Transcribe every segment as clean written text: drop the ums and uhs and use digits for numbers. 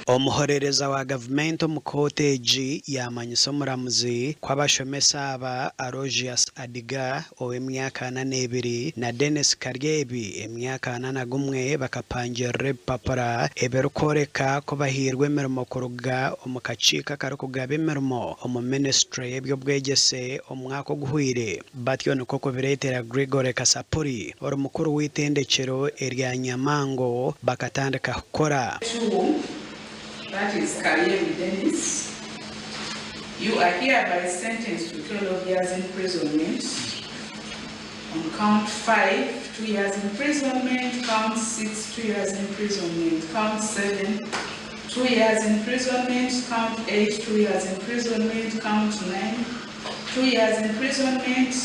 Omuhorereza wa gavumenti omu kooti egi yaamanyisa omuramuzi ku abashomesa aba, Aloysius Adiga ow'emyaka 42 na Denis Karyebi emyaka 41 bakapangirira ebipapura ebirikworeka ku bahairwe emirimo kuruga omu kakiiko akarikugaba emirimo omu minisiture y'eby'obwegyese omwaka oguhweire. Batyo nikwo kubireetera Gregory Kasapuri ori mukuru w'eitendekyero erya Nyamango bakatandika kukora. To, that is Karyebi Denis, you are hereby sentenced to 12 years imprisonment on count 5, 2 years imprisonment, count 6, 2 years imprisonment, count 7, 2 years imprisonment, count 8, 2 years imprisonment, count 9, 2 years imprisonment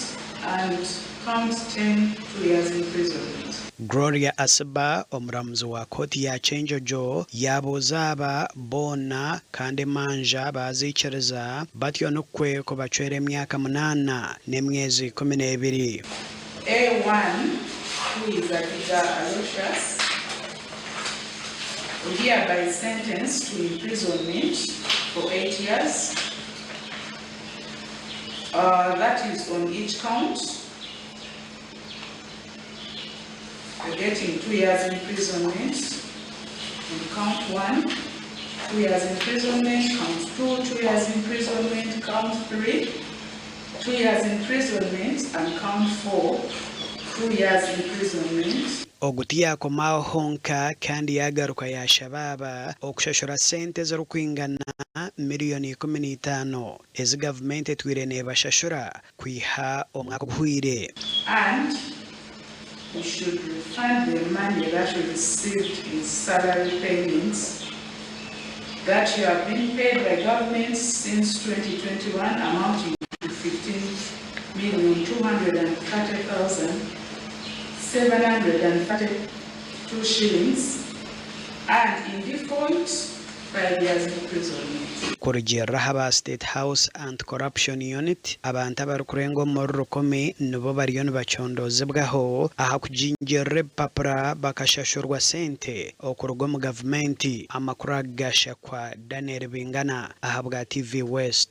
and count 10, 2 years imprisonment. Gloria Asiba, omuramuzi wa kooti ya Kyenjojo yaabuuza aba boona kandi emanja baaziikiriza batyo nikwo kubacwera emyaka munaana n'emyezi 12. A1 who is Adiga Aloysius hereby sentenced to imprisonment for 8 years. That is on each count. You're getting 2 years imprisonment on count 1, 2 years imprisonment, count 2, 2 years imprisonment, count 3, 2 years imprisonment, and count 4, 2 years imprisonment. Ogu tiyaakoma aho honka kandi yaagaruka yaashaba aba okushashura sente ezirikwingana miriyoni 15 ezi gavumenti etwire neebashashura kwiha omwaka oguhweire. And you should refund the money that you received in salary payments that you have been paid by government since 2021 amounting to 15,230,732 shillings and in default 5 years imprisonment. Kurugiirira aha ba State House Anti-Corruption Unit, abantu abarikurenga omuri rukumi nibo bariyo nibacondoozibwaho aha kugingirira ebipapura bakashashurwa sente okuruga omu gavumenti. Amakuru aga gashakwa Daniel Bingana ahabwa TV West.